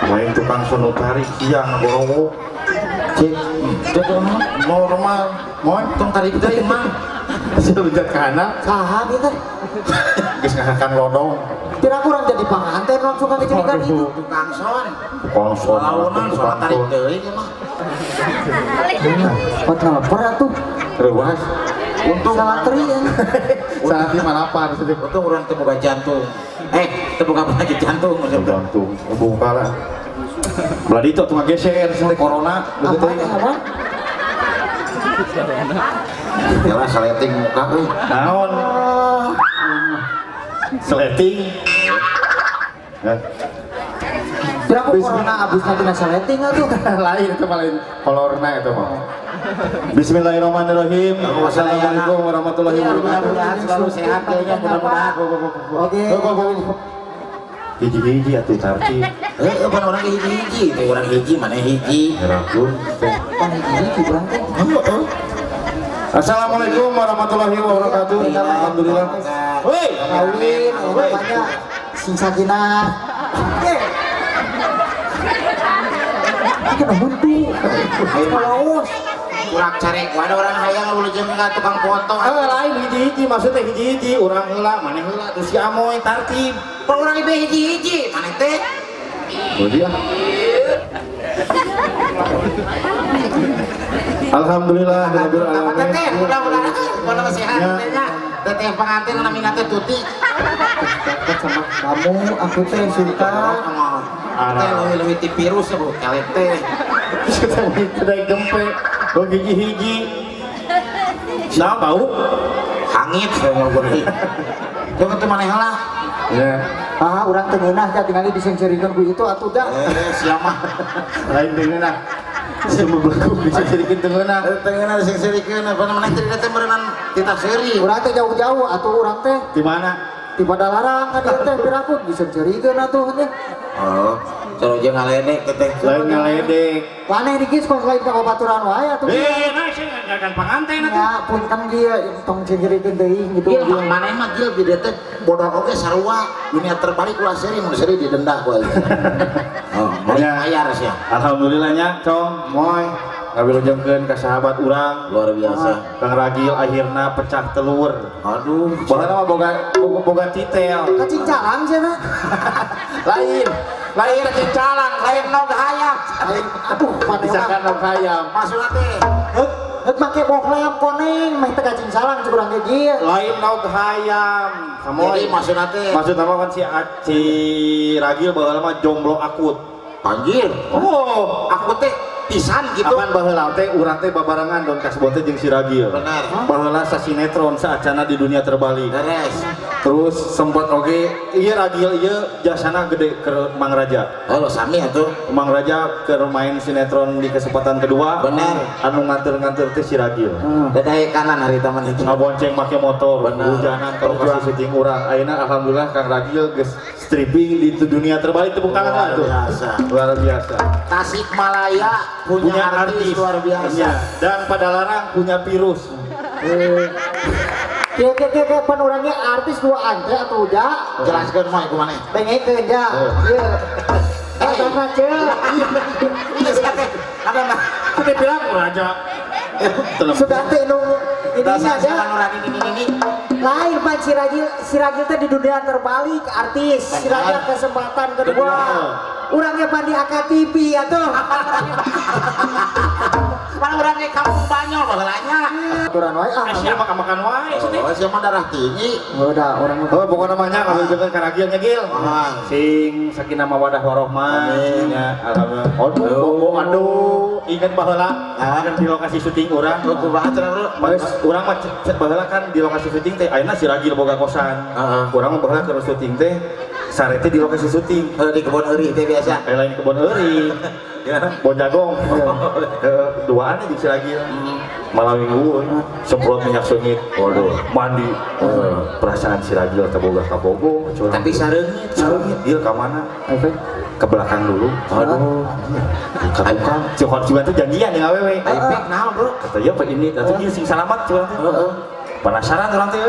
Main tukang sono tarik siang ngorongok. Cek, normal, moy tong tarik deui mah. Sebejat kana saha kitu. Geus ngahakan lodong. Kira kurang jadi panganten langsung kecerikan itu. Tukang son. Tukang son. Launan sono tarik deui mah. Pot lapar atuh. Reuas. Untung salah teri ya. Salah di malapar untung urang teu boga jantung. Teu boga penyakit jantung maksudnya. Jantung. Bungka lah. Belah ditu atuh ngageser sampai corona gitu teh. Apa? Yalah seleting muka euy. Naon? Seleting. Hah. Berapa corona abis nanti seleting atuh. Lain itu mah lain kolorna itu mah. Bismillahirrahmanirrahim. Assalamualaikum warahmatullahi wabarakatuh. Mudah-mudahan selalu sehat ya, mudah-mudahan. Oke. Hiji-hiji atuh tarti. Heeh, pan urang hiji-hiji, teh urang hiji maneh hiji. Ragu. Pan hiji-hiji urang teh. Heeh. Assalamualaikum warahmatullahi wabarakatuh. Alhamdulillah. Woi, kawin namanya sing sakinah. Kena buntu. Laos. Kurang carek, wae orang hayang wilujeng ka tukang foto. Lain hiji-hiji maksudnya hiji-hiji, urang heula, maneh heula, terus si Amoy tartib. Pan urang ieu hiji-hiji, maneh teh. Boleh ah. Alhamdulillah rabbil alamin. Teteh, mudah-mudahan mudah sehat teh nya. Teteh pengantin namina teh Tuti. Dekat sama kamu, aku teh suka. Teh leuwih-leuwih ti virus ya, Bu, kelek teh. Kita gempe. Oh hiji-hiji. Nah, bau hangit saya ngobrol. Coba teh maneh lah. Ya. Ah, urang teu ngeunah teh tingali disengserikeun ku itu atuh da. Sia mah. Lain teu ngeunah. Semua belagu disengserikeun teu ngeunah. Teu ngeunah disengserikeun apa maneh teh teh meureunnan titah seuri. Urang teh jauh-jauh atuh urang teh. Di mana? Di Padalarang kan ieu teh piraku disengserikeun atuh nya. Oh. Cara jeung ngaledek teteh. Lain ngaledek. Maneh dikis kos lain ka babaturan wae atuh. Nah sih ngajakan panganten atuh. Ya punten dia tong cingirikeun teuing gitu. Gil maneh mah gil di dieu teh bodoh oge sarua. Dunia terbalik ulah seuri mun seuri didenda ku aing. Oh, bayar sia. Alhamdulillah nya, Cong, Moy. Ngawilujengkeun ka sahabat urang luar biasa. Kang Ragil akhirna pecah telur. Aduh, baheula mah boga titel. Kacincalang sia teh. Lain. Lain kacincalang, lain nog hayam. Aduh, misalkan nog hayam. Maksudna teh heuk make bohlem koneng meh teh kacincalang cek urang ge ieu. Lain nog hayam. Jadi maksudna teh maksudna mah kan si Ragil baheula mah jomblo akut. Anjir. Oh, akut teh pisan gitu. Apan baheula teh urang teh babarengan Don Kasbon teh jeung si Ragil. Benar. Baheula sasinetron saacana di dunia terbalik. Beres. Terus sempat oge ieu Ragil ieu jasana gede ke Mang Raja. Oh, sami atuh. Mang Raja keur main sinetron di kesempatan kedua. Benar. Anu nganter-nganter teh si Ragil. Dedae kanan hari taman itu. Ngabonceng make motor, hujanan kalau kasih syuting urang. Ayeuna alhamdulillah Kang Ragil geus stripping di dunia terbalik, tepuk tangan lah tuh. Luar biasa. Tasikmalaya punya artis luar biasa. Ya. Dan Padalarang punya virus. Kieu pan urangnya artis dua ante atau udah? Jelaskeun moe kumaha? Dengekeun ja. Ieu. Eta ceuk. Ieu teh ada mah. Teu bilang raja. Sudah teh nu ininya aja. Ini. Lain pan si Ragil teh di dunia terbalik artis. Si Ragil kesempatan kedua. Urangnya pan di AKTV atuh. Pan urangnya kampung Banyol baheulanya. Aturan wae ah. Sia makan wae. Oh, sia mah darah tinggi. Udah urang mah. Oh, pokokna mah nya ngawilujengkeun ka Ragil nya Gil. Sing sakinah mawadah warohmah nya. Alhamdulillah. Aduh, aduh. Ingat baheula di lokasi syuting urang. Kumaha cenah, Bro? Urang mah baheula kan di lokasi syuting teh ayeuna si Ragil boga kosan. Urang mah baheula keur syuting teh sare teh di lokasi syuting. Di kebon eury teh biasa. Lain kebon eury. Bon jagong. Duaan jeung si Ragil. Malam minggu semprot minyak sengit. Waduh, mandi. Perasaan si Ragil teh boga kabogo. Tapi sareungit, sareungit ieu ka mana? Ke belakang dulu. Aduh. Ka tukang. Cokot juga tuh janjian jeung awewe. Efek naon, Bro? Kata ieu ini atuh ieu sing salamat curang teh. Penasaran urang teh.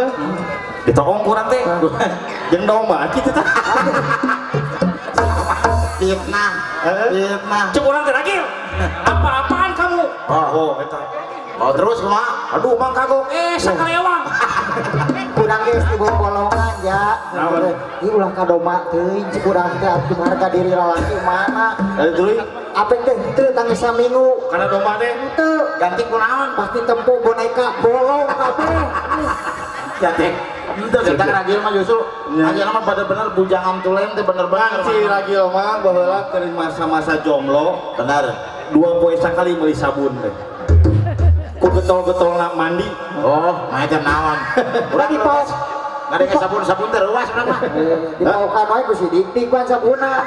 Ditokong ku urang teh. Jeung domba kitu tah. Fitnah. Fitnah. Cuk urang teh Ragil. Apa-apaan kamu? Oh, eta. Oh, terus kumaha? Aduh, mang kagok sakalewang. Kurang geus dibolongan ya. Ieu ulah ka domba teuing cik urang teh atuh harga diri lalaki mana? Tuluy apek teh henteu tangis saminggu. Kana domba teh henteu. Ganti kunaon? Pasti tempo boneka bolong kabeh. Ya teh. Henteu tentang Ragil mah justru aja mah bener-bener bujangan tulen teh bener-bener. Si Ragil mah baheula keur masa-masa jomblo. Bener. 2 poe sakali meuli sabun teh. Ku getol-getol nak mandi. Oh, mah eta naon? Urang di pos. Ngadenge sabun-sabun teh reuas urang mah. Dipaokan wae ku si Dik-dik pan sabunna.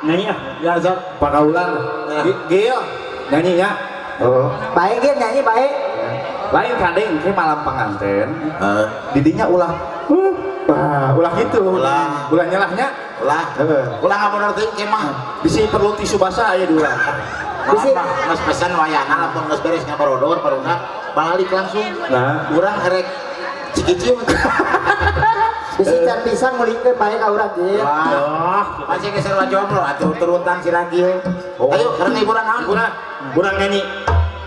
Nyanyi ah. Ya sok. Pakaulan. Gil, nyanyi nya. Heeh. Bae ge nyanyi bae. Lain kadeng ke malam penganten. Heeh. Didinya ulah. Ulah gitu. Ulah. Ulah nyelahnya. Ulah. Heeh. Ulah ngabener teuing ke mah. Bisi perlu tisu basah aya di urang. Bisi geus pesan wayahna lamun geus beres ngabarodor barudak balik langsung. Nah, urang erek cikicium. Bisi can pisan mulikeun bae ka urang ge. Wah, masih geus sarua jomblo atuh turutan si Ragil. Ayo karena hiburan naon? Hiburan. Urang nyanyi.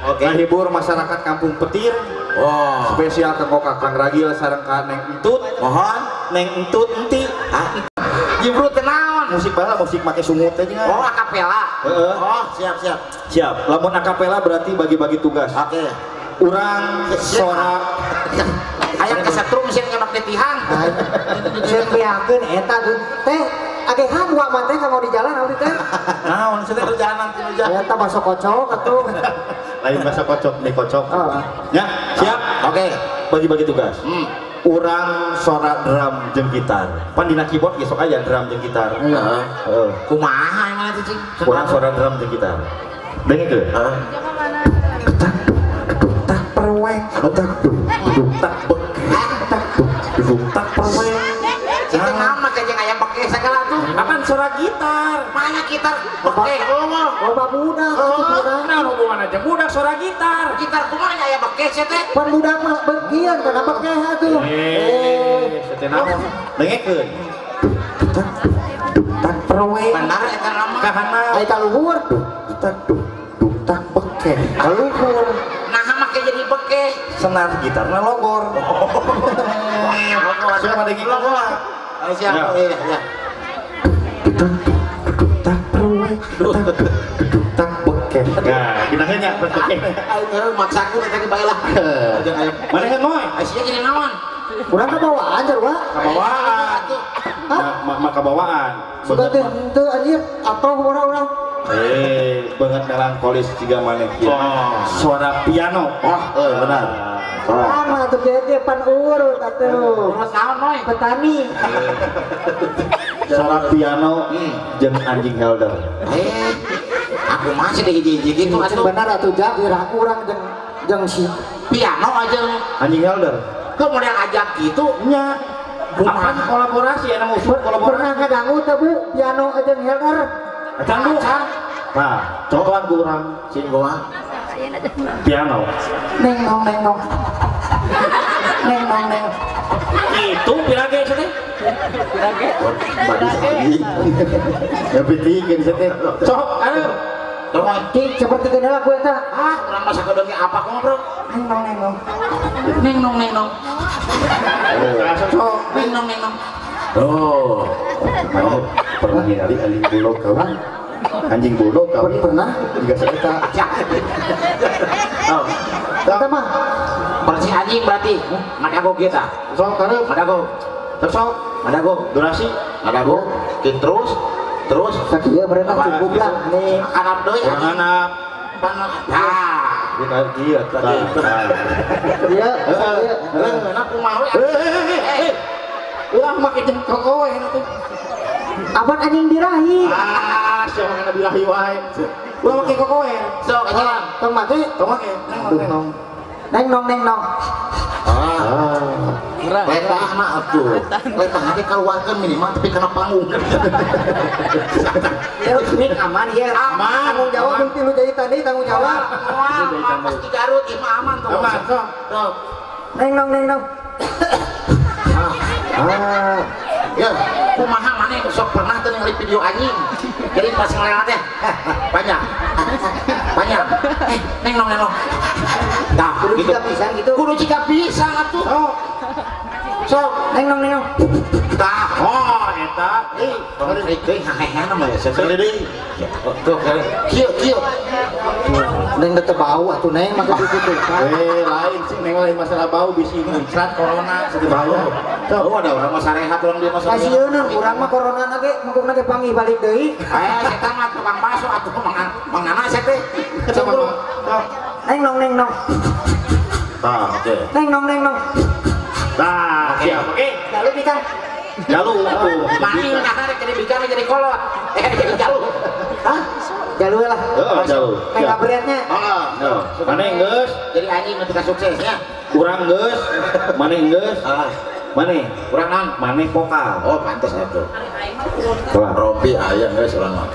Oke. Ngahibur masyarakat Kampung Petir. Oh. Spesial kanggo Kakang Ragil sareng ka Neng Entut. Mohon Neng Entut enti. Hah? Jibrut naon? Musik bala musik make sungut teh nya. Oh, akapela. Heeh. Oh, siap siap. Siap. Lamun akapela berarti bagi-bagi tugas. Oke. Urang sora hayang kesetrum sieun nyemak di tihang. Sieun beakeun eta teh agehan wa mah teh kanggo di jalan abdi teh. Naon cenah di jalan nanti di jalan. Eta baso kocok atuh. Lain baso kocok, mie kocok. Heeh. Ya, siap. Oke. Bagi-bagi tugas. Urang sora drum jeung gitar. Pan dina keyboard ge sok aya drum jeung gitar. Heeh. Heeh. Kumaha emang eta cing? Urang sora drum jeung gitar. Dengekeun. Heeh. Tak tak perweng, tak duk tak bek, tak duk tak perweng. Cing naon make jeung aya bekeh sagala tuh? Apaan suara gitar? Mana gitar bekeh? Loba budak atuh. Naon hubunganna jeung budak suara gitar? Gitar kumaha aya bekeh sia teh? Pan budak mah bekian kana bekeh atuh. Sia teh naon? Dengekeun. Tak duk tak perweng. Benar eta nama. Kahana. Ai ka luhur. Tak duk duk tak bekeh. Ka luhur. Naha make jadi bekeh? Senar gitarna logor. Logor. Siapa dengekeun logor? Ayo siap, iya, iya. Tak perweng, tak bekeh. Nah, ginahnya nya bekeh. Ayo maksaku eta ge bae lah. Jangan aya. Maneh moy? Sia jadi naon? Urang kabawaan jarwa. Kabawaan. Mah kabawaan. Sudah teh henteu anjir atau urang-urang. Banget melankolis jiga maneh kieu. Suara piano. Oh, benar. Sama tuh jadi pan urut atuh. Urut naon moy? Petani. Suara piano jeung anjing helder. Aku masih di hiji-hiji gitu atuh. Benar atuh jak iraku urang jeung si piano aja anjing helder. Kok model ajak gitu nya. Apaan kolaborasi enak musuh kolaborasi. Pernah ngadangu teh Bu piano jeung helder? Dangu. Nah, contohan ku urang sing goa. Piano. Neng nong neng nong. Neng nong neng. Itu pirage teh? Pirage. Bagus lagi. Ya penting teh. Sok ayo. Ki seperti kenal aku eta. Ah, urang masa kedonge apa kumaha, Bro? Neng nong neng nong. Neng nong neng nong. Sok neng nong neng nong. Oh. Mana pernah ningali anjing bulog kawin? Anjing bulog kawin pernah? Juga saya. Oh. Eta mah bersih anjing berarti. Ngadago kita. Sok karep ngadago. Sok ngadago. Durasi ngadago. Terus terus sakieu mereka cukup lah nih. Hanap deui hanap. Pan ah. Di kaki ya tadi. Iya, heeh. Nah kumaha we? Ulah make jeung kokowe atuh. Apaan anjing birahi? Ah, siapa kena birahi wae. Ulah make kokowe. Sok aja. Tong make, tong make. Neng nong. Neng nong neng nong. Ah. Letahna atuh. Letahna teh kaluarkeun minimal tapi kana panggung. Ya ini aman ya. Aman. Tanggung jawab bukti lu jadi tadi tanggung jawab. Aman pasti Garut ieu mah aman tuh. Aman sok. Sok. Neng nong neng nong. Ah. Ya, kumaha maneh sok pernah teu ningali video anjing. Jadi pas ngelewat teh, panjang. Panjang. Neng nong neng nong. Tah, kudu jiga pisan gitu. Kudu jiga pisan atuh. Sok. Sok, neng nong neng nong. Tah, oh eta. Eh, tong deui hahehna mah ya sekali deui. Tuh, kieu kieu. Neng teu bau atuh neng mah kitu kitu. Eh, lain sih neng lain masalah bau bisi ngecrat corona satu bau. Tuh, ada urang mah sarehat urang dia mah. Kasieun urang mah corona na ge mungkungna ge panggih balik deui. Eh, eta mah tukang bakso atuh mangana saya teh. Sok. Neng nong neng nong. Tah, oke. Neng nong neng nong. Tah, siap. Oke. Lalu bikang. Jalu atuh. Manil nah rek jadi bikang jadi kolot. Eh jadi jalu. Hah? Jalu lah. Heeh, jalu. Kayak kabaretnya. Heeh. Maneh geus jadi anjing nu teu suksesnya. Urang geus, maneh geus. Ah. Maneh, urang naon? Maneh vokal. Oh, pantes atuh. Rompi aya geus urang mah.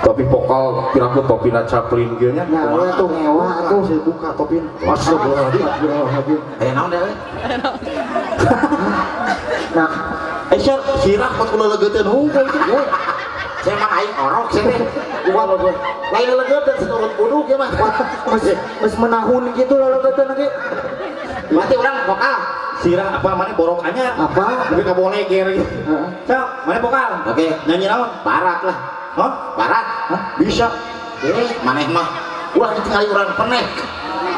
Topi vokal piraku topina Chaplin kieu nya. Nah, atuh mewah atuh saya buka topin. Astagfirullahaladzim. Aya naon deui? Nah, Aisyah sirah pot kula leugeuteun hungkul teh. Saya mah aing orok sih teh. Lain leugeuteun seturut buduk ya mah. Geus menahun gitu leugeuteun ge. Berarti urang vokal. Sirah apa maneh borok anyar? Apa? Lebih ka boleger gitu. Heeh. Sok, maneh vokal. Oke, nyanyi naon? Barat lah. Hah? Barat? Hah? Bisa. Eh, maneh mah ulah ditinggali urang penek.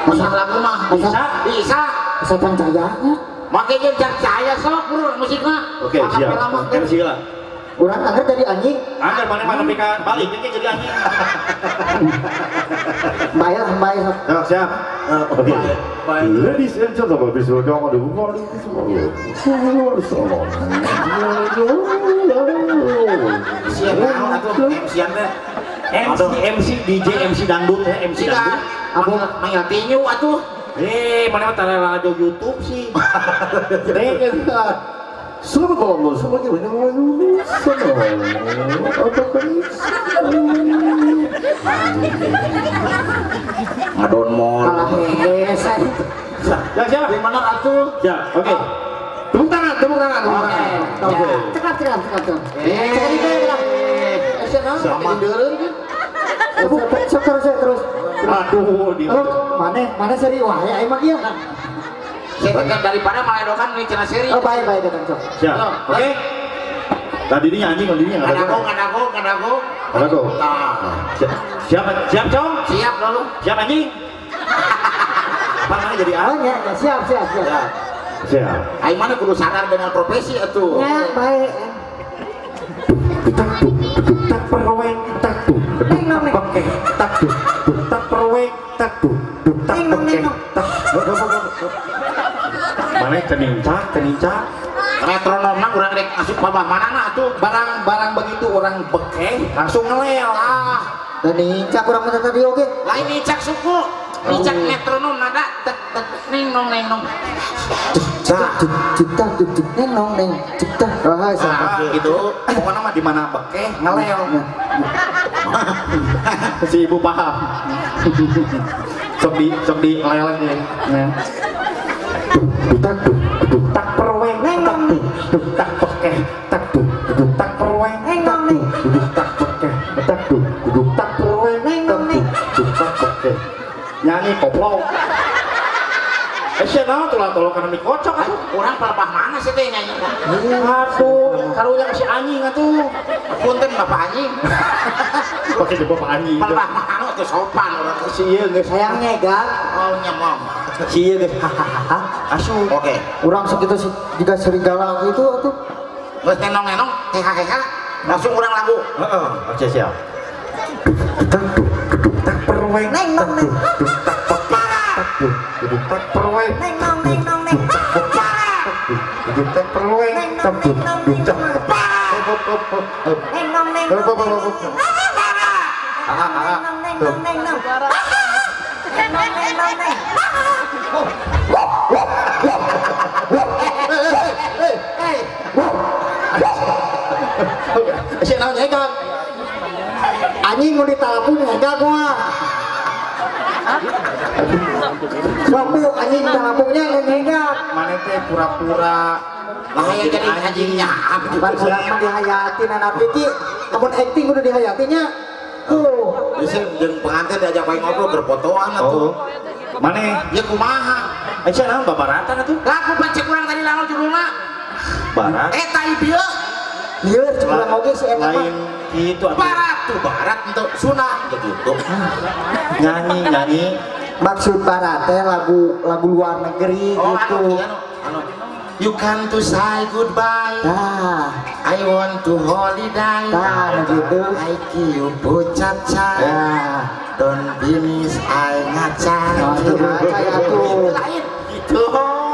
Masalah lagu mah bisa. Bisa. Bisa cangcayanya. Make jeung cangcaya sok bro musikna. Oke, siap. MC lah. Urang angger jadi anjing. Angger maneh mah nepi ka balik ge jadi anjing. Bae lah, bae sok. Siap, siap. Oke. Ladies and gentlemen, please welcome the Siap naon atuh MC-an teh. MC MC DJ MC dangdut ya, MC dangdut. Apa manggil tinyu atuh. Eh, mana mah tara radio YouTube sih. Selamat malam, selamat malam. Ngadon mall. Kalah hees. Ya, siap. Di mana atuh? Ya, oke. Tepuk tangan, tepuk tangan, tepuk tangan. Oke. Cekap, cekap, cekap. Cekap. Sama deureun kan. Sok terus terus. Aduh, di. Mana mana seri wae aing mah ieu. Saya tekan daripada maledokan ini cenah seri. Oh, baik baik tekan sok. Siap. Oke. Tadi ini anjing, tadi ini ngadago, ngadago, ngadago. Ngadago. Siap, siap, Cong. Siap lalu. Siap anjing. Apa mana jadi ah? Ya, siap, siap, siap. Siap. Aing mana kudu sadar dengan profesi atuh. Ya, baik. Tak tuh, tak perweng, tak tuh, tak tak tuh, tak perweng, tak tuh, tak pekeh, tak. Mana tenincak, tenincak. Metronomna urang rek asup babah manana atuh. Barang-barang begitu orang bekeh langsung ngelel. Ah, tenincak urang mah tadi oge. Lain nincak suku. Nincak metronom nada tek tek ning nong neng nong. Cek cek cek neng nong neng cek cek. Ah, gitu. Pokoknya mah di mana bekeh ngelel. Si ibu paham. Sok di ngelel nih. Tak tuh, tak perweng, tak tuh, tak pekeh, tak tuh, tak perweng, tak tuh, tak pekeh, tak tuh, tak perweng, tak tuh, tak pekeh. Nyanyi koplok. Eh, naon tulah tolong karena mikocok atuh. Urang pelebah mana sih teh nyanyi? Aduh, karunya si anjing atuh. Punten bapak anjing. Pakai bapak anjing. Pelebah mana atuh sopan urang. Si ieu geus hayang nyegal. Oh nyemong. Si ieu geus hahaha. Asup. Oke. Urang segitu juga serigala gitu atuh. Geus nenong-nenong heha-heha langsung urang lagu. Heeh, oke siap. Tak tak perweng. perweng. Neng nong neng. Tak tak tak perweng. Neng nong neng nong neng. Tak perweng. Neng nong neng nong neng. Neng nong neng nong. Neng nong neng nong. Neng nong neng nong neng. Sia naon nyegak? Anjing mau ditalapung nyegak mah. Sok bu anjing ditalapungnya nyegak. Mana teh pura-pura. Lah yang jadi anjingnya. Pan urang mah dihayatin anak Piki. Amun acting udah dihayatinya. Tuh. Bisa jeung pengantin diajak wae ngobrol keur fotoan atuh. Mana? Ya kumaha? Sia naon babaratan atuh? Laku pancek urang tadi lalu judulna. Barat. Eta ieu. Lieur cek urang oge si eta mah. Lain kitu atuh. Barat tuh barat untuk sunah gitu. Nyanyi nyanyi. Maksud barat teh lagu lagu luar negeri gitu. Anu, you come to say goodbye. Nah, I want to holiday. Nah, gitu. I you bocah cai. Nah, don't be miss I ngacai. Oh, ngacai atuh. Lain gitu.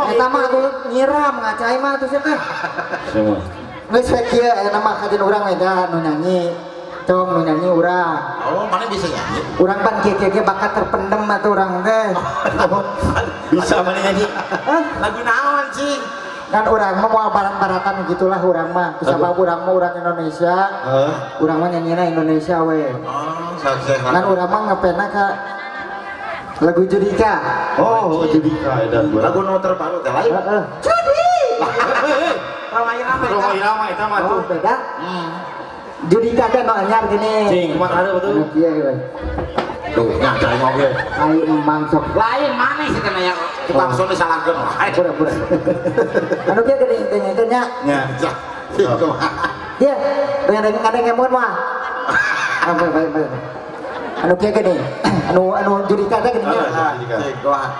Eta mah atuh nyiram ngacai mah atuh sia teh. Semua. Geus we kieu aya mah kajen urang we da nu nyanyi. Cong nu nyanyi urang. Oh, mana bisa nyanyi? Urang pan kieu-kieu bakat terpendem atuh urang teh. Bisa mana nyanyi? Lagu naon cing? Kan urang mah moal barat-baratan gitulah urang mah. Kusabab urang mah urang Indonesia. Urang mah nyanyina Indonesia we. Oh, sukses. Kan urang mah ngepena ka lagu Judika. Oh, Judika eta. Lagu nu terbaru teh lain. Heeh. Judi. Roma Irama Roma Irama eta mah tuh. Oh, beda. Judika teh nu anyar gini. Cing, kumaha hareup atuh? Anu kieu we. Tuh, nya cai oge. Ai emang sok. Lain maneh sih teh nya tukang sono salahkeun wae. Pura-pura. Anu kieu geuning teh nya. Nya. Ieu, dengan ngemon mah. Ah, baik baik. Anu kieu geuning. Anu anu Judika teh geuning nya. Judika.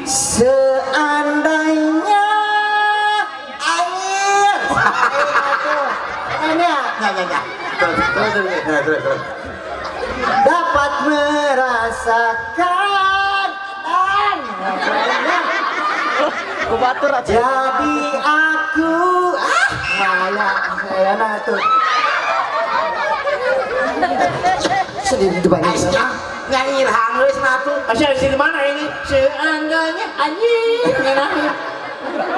Seandainya anjir. Ini ya. Terus. Dapat merasakan dan jadi aku maya saya tuh sedih banyak nyanyi hangus nah tuh asal di mana ini seandainya anjing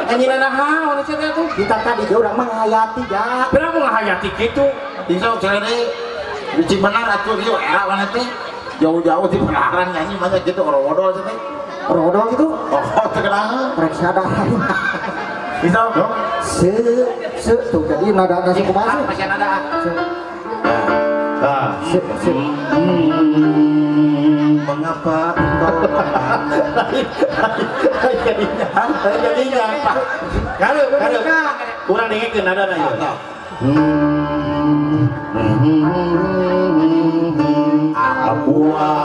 anjing naha manusia tuh kita tadi dia orang menghayati ya berapa menghayati gitu bisa jadi biji benar atuh ieu era mana teh jauh-jauh di pelaran nyanyi banyak gitu rodol teh rodol gitu oh terkenal rek sadar bisa se se tuh jadi nada nasi kumaha masih nada ah se se mengapa engkau jadinya kalau kurang dengekeun nada na ieu. Aqua.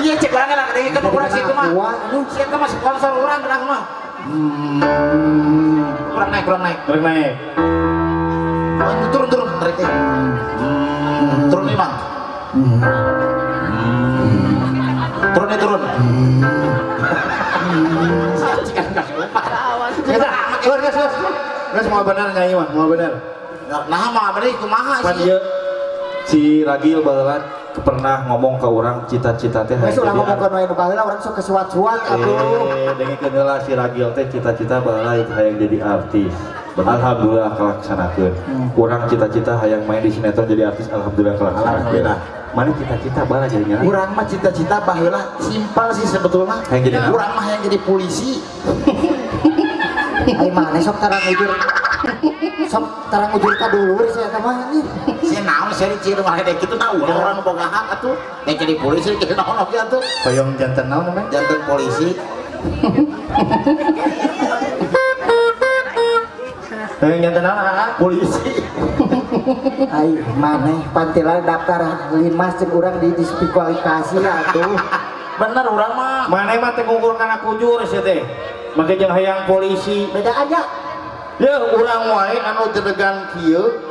Iya cek urang lah dengekeun urang situ mah. Sieu mah sponsor urang urang mah. Kurang naik, kurang naik. Kurang naik. Turun turun tarik teh. Turun nih, Bang. Turun nih turun. Geus mau bener nyanyi mah, mau bener. Nah, mau bener kumaha sih? Si Ragil baheula pernah ngomong ke orang cita-cita teh hayang. Geus ulah ngomong ka nu baheula urang sok kesuat-suat atuh. Dengekeun heula si Ragil teh cita-cita baheula hayang jadi artis. Alhamdulillah kelaksanakeun. Urang cita-cita hayang main di sinetron jadi artis, alhamdulillah kelaksanakeun. Mana cita-cita baheula jadi nyala? Urang mah cita-cita baheula simpel sih sebetulnya. Hayang jadi urang mah hayang jadi polisi. Ai maneh sok tarang ujur. Sok tarang ujur ka dulur sia eta mah ini. Sia naon sia dicir mah hede kitu tah ulah urang boga hak atuh. Nek jadi polisi kitu naon oge atuh. Hoyong janten naon namanya? Janten polisi. Hoyong janten naon? Polisi. Ai maneh pantilan daftar linmas jeung urang di diskualifikasi atuh. Bener urang mah. Maneh mah teh ngukur kana kujur sia teh. Make jeung hayang polisi. Beda aja. Ya urang wae anu dedegan kieu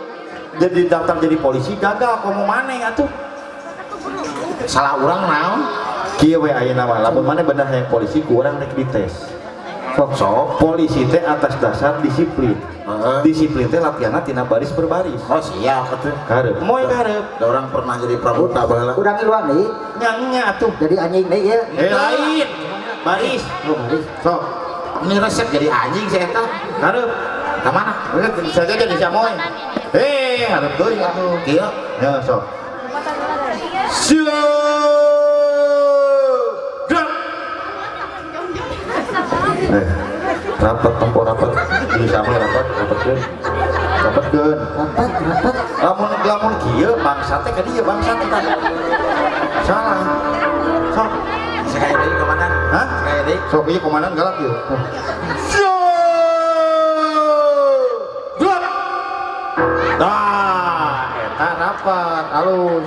jadi daftar jadi polisi gagal komo maneh atuh. Salah urang naon? Kieu we ayeuna mah lamun maneh bener hayang polisi ku urang rek dites. Sok polisi teh atas dasar disiplin. Disiplin teh latihanna tina baris per baris. Oh siap atuh. Karep. Moy karep. Da urang pernah jadi pramuka baheula. Urang iluan deui. Nya atuh. Jadi anjing deui ieu. Lain. Baris. Oh baris. Sok. Ini resep jadi anjing si eta. Karep. Ka mana? Bisa saja jadi samoy. Hareup deui atuh. Kieu. Ya sok. Siap. Gerak. Rapat tempo rapat. Di sama rapat, rapatkeun. Rapatkeun. Rapat, rapat. Lamun lamun kieu bangsa teh ka dieu bangsa teh tah. Salah. Sok. Sekali deui komandan. Hah? Sekali deui. Sok ieu komandan galak ieu. Siap. Gerak. Tah, eta rapat alus.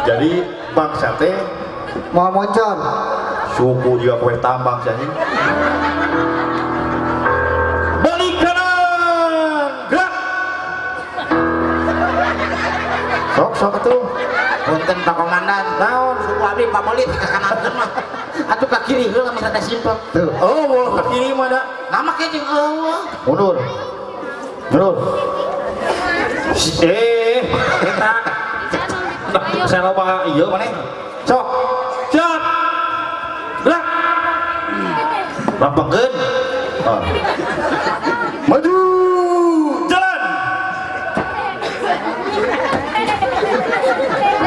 Jadi bangsa teh mau moncor. Suku juga kue tambang sih anjing. Balik kanan, gerak. Sok sok atuh. Punten Pak Komandan. Naon? Suku abdi pamelit ka kanan mah. Atuh ka kiri heula mah rada simpel. Tuh. Oh, boleh ka kiri mah da. Nama ke jeung eueuh. Mundur. Mundur. Eta. Saya loba ieu maneh. Sok. Siap. Gerak. Rampengkeun. Maju. Jalan.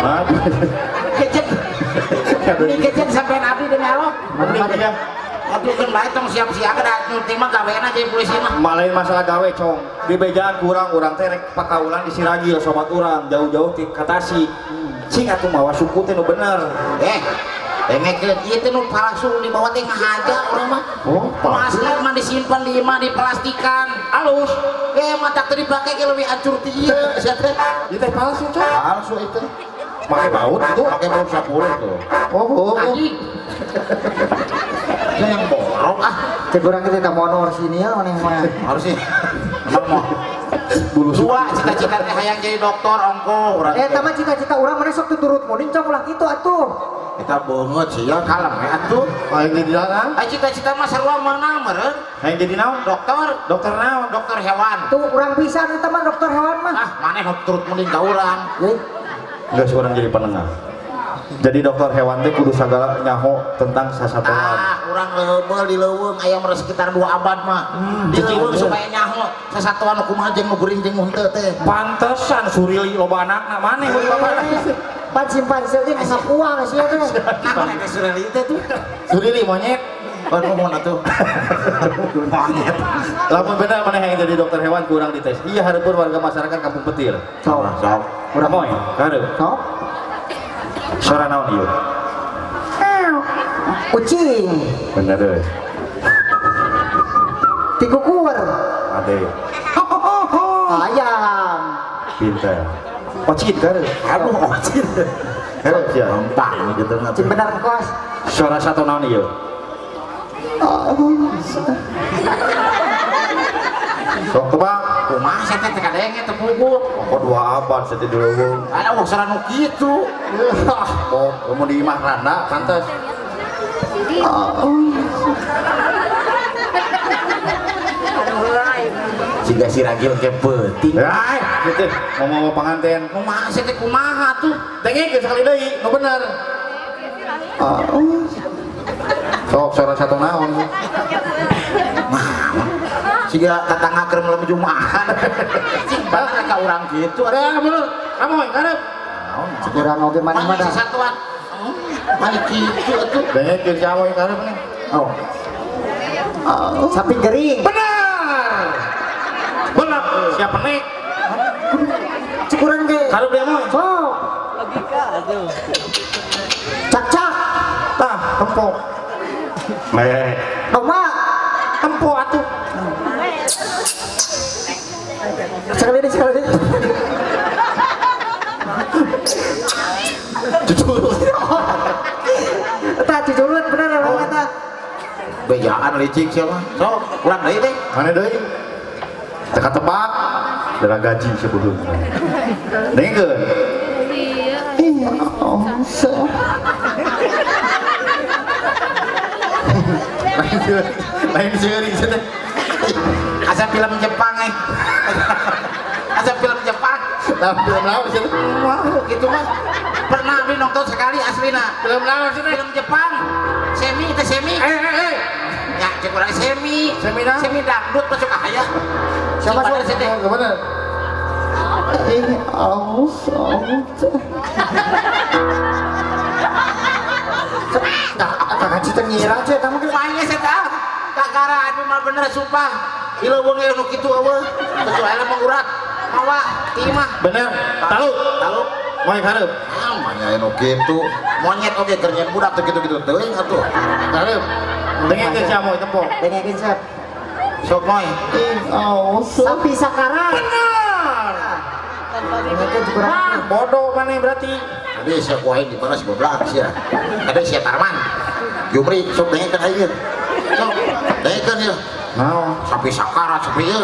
Maju. Kecet. Ini kecet sampean abdi demi Allah. Maju. Atuh keun bae tong siap-siap da nu teh mah gaweana jadi polisi mah. Malain masalah gawe cong. Di bejaan kurang urang teh rek pakaulan di Siragil sobat urang jauh-jauh ti ka Tasik. Cing atuh mawa suku teh nu bener. Dengekeun ieu teh nu palsu dibawa teh ngahaja urang mah. Oh, palsu mah disimpan di imah diplastikan. Alus. Mata teu dipake ge leuwih hancur ti ieu sia teh. Ieu teh palsu cong. Palsu itu. Make baut itu, make baut 10 tuh. Oh. Anjing. Yang borok ah. Cek urang teh mono sini ya maneh mah. Harus sih. Emang mau. Dua cita-cita teh hayang jadi dokter ongko urang. Eta mah cita-cita urang maneh sok tuturut muning cong ulah kitu atuh. Eta beungeut sia kalem we atuh. Hayang jadi naon? Ai cita-cita mah sarua meunang meureun. Hayang jadi naon? Dokter. Dokter naon? Dokter hewan. Tuh urang pisan eta mah dokter hewan mah. Ah, maneh turut mending ka urang. Geus urang jadi penengah. Jadi dokter hewan teh kudu sagala nyaho tentang sasatoan. Ah, urang leubeul di leuweung aya mah sekitar 2 abad mah. Di leuweung supaya nyaho sasatoan kumaha jeung nu geuring jeung nu henteu teh. Pantesan surili loba anakna maneh we bapana. Pan simpanse ge ngapuang sia teh. Naon eta surili teh tuh? Surili monyet. Oh, nuhun atuh. Monyet. Lamun bener maneh yang jadi dokter hewan kurang dites. Iya hareupeun warga masyarakat Kampung Petir. Sok. Sok. Urang moy, kareup. Sok. Suara naon ieu? Kucing. Bener euy. Tikukur. Ade. Ayam. Pinter. Ocit kareup. Aduh ocit. Kareup sia. Gampang gitu mah. Cing bener kos. Suara satu naon ieu? Sok tebak. Kumaha sia teh teh kadenge teu puguh. Kok 2 abad sia teh di leuweung. Ada wah suara nu kitu. Oh, kamu di imah randa pantes. Siga si Ragil ke peuting. Ai, gitu. Ngomong pengantin. Kumaha sia teh kumaha tuh? Dengekeun sekali deui, nu bener. Sok suara satu naon. Siga tetangga keur melem Jumahan. Cing banget ka urang kitu. Ada bener. Kamu ngarep. Naon? Urang oge maneh mah da. Satuan. Maneh kitu atuh. Dengekeun si Amoy ngarep nih. Oh. Sapi gering. Benar. Benar. Siapa nek? Cik urang ge. Karep dia moy. Sok. Logika atuh. Cak-cak. Tah, tempo. Meh. Domba. Tempo atuh. Sekali ini, sekali ini. Cucurut. Eta cucurut bener orang eta. Bejaan licik siapa? Sok, urang deui teh. Mana deui? Teka tebak. Darah gaji sebelum. Dengekeun. Iya. Oh, lain seuri cenah. Asa film Jepang eh. Asa film Jepang. Lah film naon cenah? Wah, gitu mah. Pernah abdi nonton sekali aslina. Film naon cenah? Film Jepang. Semi teh semi. Ya, cek urang semi. Semi naon? Semi dangdut masuk aya. Siapa sih teh? Gimana? Kakak cita ngira aja, kamu kan mainnya saya tahu. Kakara anu mah bener sumpah. Ilo wong nu kitu eueuh. Kecuali mah urat, mawa, timah. Bener. Taluk, taluk. Moe hareup. Ah, manya nu kitu. Monyet oge keur nyen budak teu kitu-kitu teuing atuh. Hareup. Dengekeun sia moe tempo. Dengekeun sia. Sok moe. Sapi sakarat. Bener. Wah, bodoh mana berarti. Tadi sia ku aing di mana si goblok sia. Tadi sia Tarman. Jumri sok dengekeun aing. Sok dengekeun ieu. Naon? Sapi sakarat sapi ieu.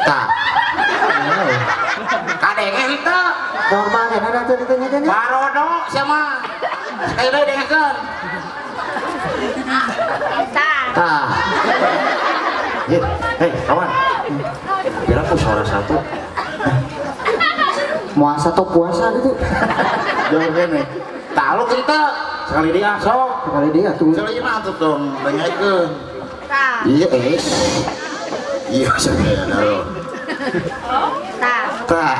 Tah. Kadenge henteu. Normal kan ada teh ditanya teh. Barodo sia mah. Sekali deui dengekeun. Tah. Tah. Hei, kawan. Biar aku suara satu. Muasa atau puasa gitu. Jauh kene. Taluk henteu. Sekali dia sok. Sekali dia tuh. Sekali mah atuh dong dengekeun. Iya, es. Iya, sekali dah. Tah. Tah.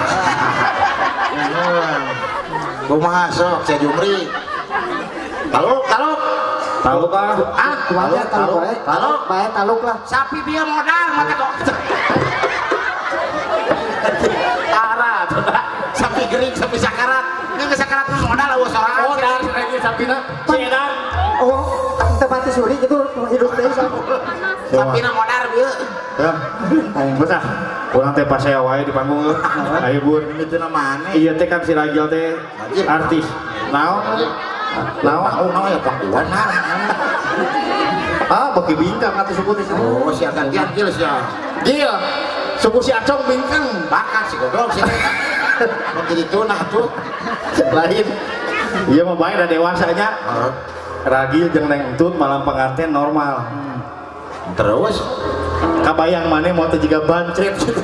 Kumaha sok sia Jumri. Taluk, taluk. Taluk ah. Ah, taluk, taluk, taluk, bae taluk lah. Sapi bieu modal mata kok. Tara, sapi gering, sapi sakarat. Ini sakarat mah modal eueuh sorangan. Modal lagi sapina. Ciedan. Oh, teu mati suri gitu hidup teh sapi. Sapina modal bieu. Ya. Besah. Urang teh pasea wae di panggung euy. Ayo bun. Itu maneh. Iya teh kan si Ragil teh artis. Naon? Naon naon ya pakuan nah. Ah, beki bingkang atuh suku teh. Oh, sia gantian gil sia. Gil. Suku si Acong bingkang. Bakat si goblok sia. Mun jadi tunah tuh. Lain. Iya mah bae da dewasanya. Ragil jeung Neng Entut malam pengantin normal. Terus kabayang maneh mau teh jiga bancret gitu.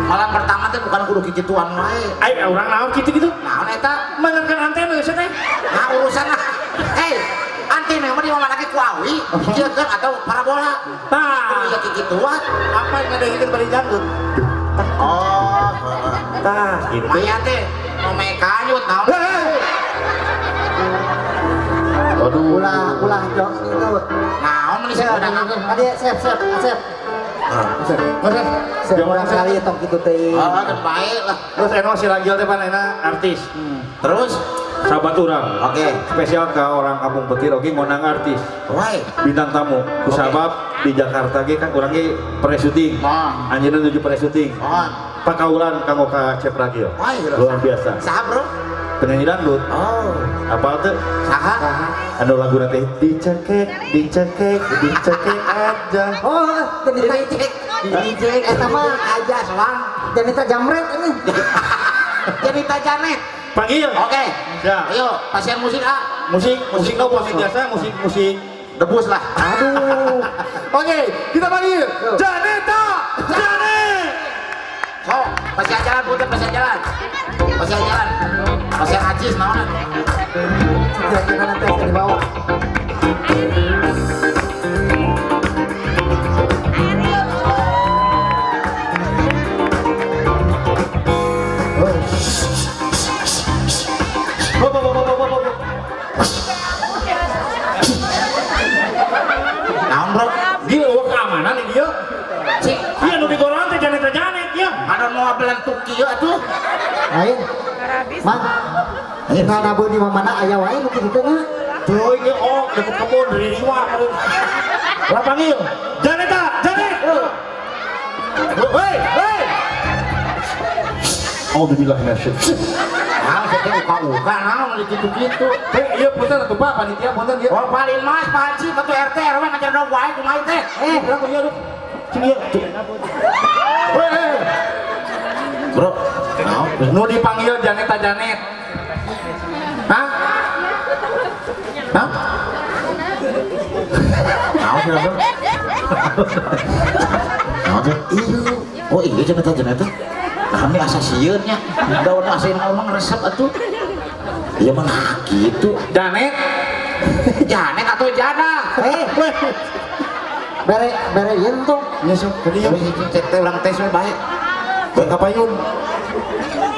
Malam pertama teh bukan kudu kikituan wae. Ai urang naon kitu gitu? Naon eta? Menekan antena geus teh. Nah urusan lah. Hei, antena mah di mana lagi ku awi, dijiekeun atau parabola. Tah, kudu kikituan. Apa yang ngadengikeun bari janggut? Oh, tah gitu. Maya teh mau kanyut naon. Waduh. Ulah ulah jok itu. Naon meuni sih Tadi sep sep sep. Seorang kali tong kitu teh. Oh, kan baik lah. Terus eno si Ragil teh pan enak artis. Terus sahabat urang. Oke. Spesial ke orang Kampung Petir oge ngondang artis. Why? Bintang tamu. Ku sabab di Jakarta ge kan urang ge pre-syuting. Anjeunna nuju pre-syuting. Pakaulan kanggo ka Cep Ragil. Luar biasa. Saha, Bro? Penyanyi dangdut. Oh. Apa tuh? Saha? Anu lagu nanti dicekek, dicekek, dicekek aja. Oh, dicekek, dicekek eta mah aja soang. Janita jamret ini. Janita Janet. Panggil. Oke. Ya. Ayo, pasien musik ah. Musik, musik no musik biasa, musik musik debus lah. Aduh. Oke, kita panggil Janita Janet. So, pasien jalan punten, pasien jalan. Pasien jalan. Pasien ajis naonan. Kira-kira nanti akan dibawa. Naon, Bro? Gil eueuh keamanan di dieu. Cik, ieu nu digorongan teh Janeta Janet ieu. Anu moal belentuk kieu atuh. Lain. Mang. Nganabeun di mana aya wae nu kitu teh nya. Teuing ieu oh deket kebun dari riwa. Lah panggil Janeta, Janet. Hei, hei. Auzubillahi minasyaitonir. Nah, saya uka-uka naon gitu-gitu. Hei, ieu punten atuh Pak, panitia punten ieu. Oh, paling mas, Pak Haji, ketua RT RW ngajar dong wae kumaha teh. Urang ieu aduh. Cing ieu. Hei. Bro, Nu dipanggil Janeta Janet. Hah? Hah? Naon sih Rasul? Naon sih? Iya. Oh iya Janeta Janet. Nah ini asa sieun nya. Daun asa ngomong resep atuh. Iya mah gitu. Janet. Janet atau Jana? Eh. Bere bere ieu tuh. Nya sok tadi cek teh ulang tes we bae. Bae ka payun.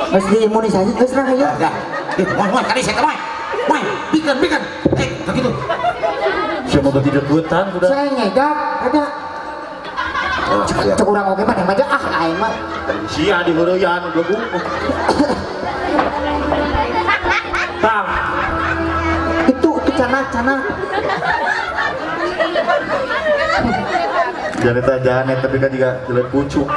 Geus diimunisasi geus lah ieu. Dah. Ih, moy kali saya moy. Moy, bikin bikin. Eh, begitu. Semoga tidak hutan sudah. Saya ngegap, ada. Cek urang oge mah aja ah aing mah. Sia di heureyan belegung. Tang. Itu cana-cana. Janeta Janet tapi kan juga jelek pucuk.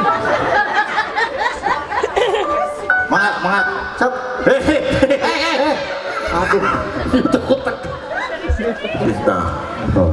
Mangga, mangga. Sok. Hehehe. Aduh. Itu kutek. Nah. Oh.